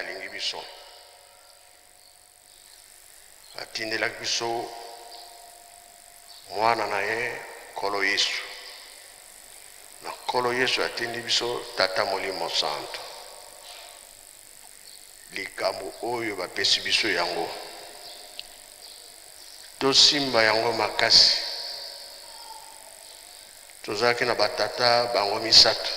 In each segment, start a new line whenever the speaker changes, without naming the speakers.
alingi biso. Atindelaki biso Mwana na ye, Nkolo Yesu. Na Nkolo Yesu atindi biso Tata Molimo Santu. Likambo oyo bapesi biso yango, tosimba yango makasi. Tozalaki na batata bango misato.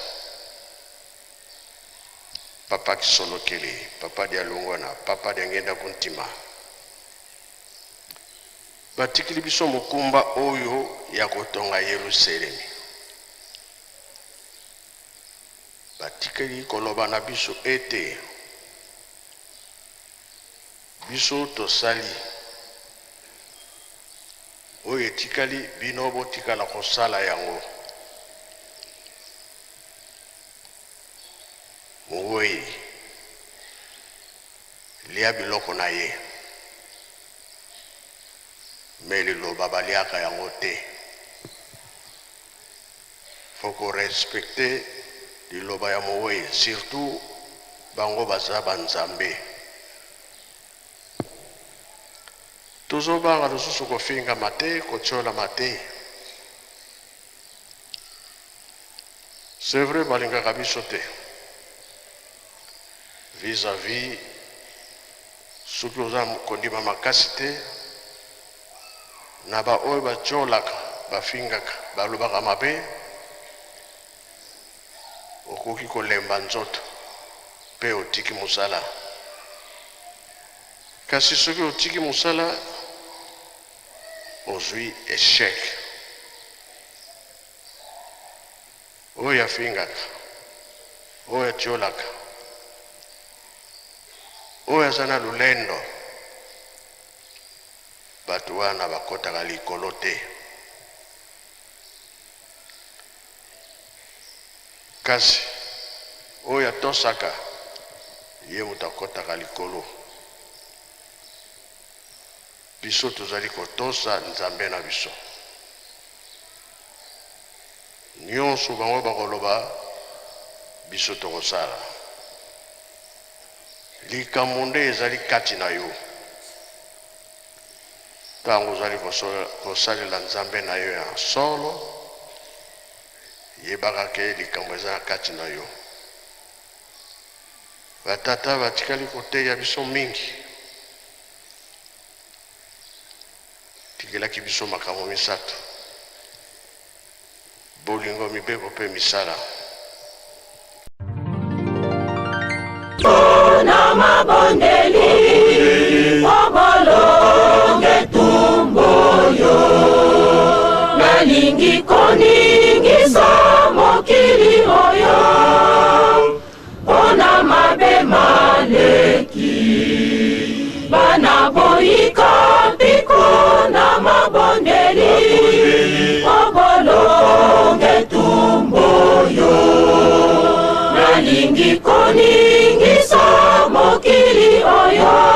Papa Kisolokele, Papa Dialungwana, Papa Diangienda Kuntima. Batikeli biso mokumba oyo ya kotonga Yelusalemi. Batikeli koloba na biso ete biso tosali oyo etikali bino botikala kosala yango. Mowei, lia biloko na ye, mais liloba baliaka yango te. Faut ko respecter liloba ya mowei, surtout bango baza ba nzambe. Tozobanga lisusu kofingama te, kotiolama te. C'est vrai balingaka biso te vis à vis soki oza kondima makasi te na ba oyo batiolaka bafingaka balobaka mabe okoki kolemba nzoto pe otiki mosala kasi soki otiki mosala ozui echec. Oyo afingaka, oyo atiolaka, oyo aza na lolendo, bato wana bakotaka likolo te. Kasi oyo atosaka, ye moto akotaka likolo. Biso tozali kotosa Nzambe na biso. Nionso bango bakoloba, biso tokosala. Likambo nde ezali kati na yo. Ntango ozali kosalela Nzambe na yo ya solo, yebaka ke likambo eza na kati na yo. Batata batikali koteya biso mingi. Tikelaki biso makambo misato, bolingo, mibeko mpe misala.
Mpo na mabondeli mpo bolonge etumbu oyo nalingi koningisa mokili oyo Mpo na mabe maleki, bana boyika mpiko na mabondeli, mpo bolonga etumbu oyo. Nalingi koningisa mokili oyo.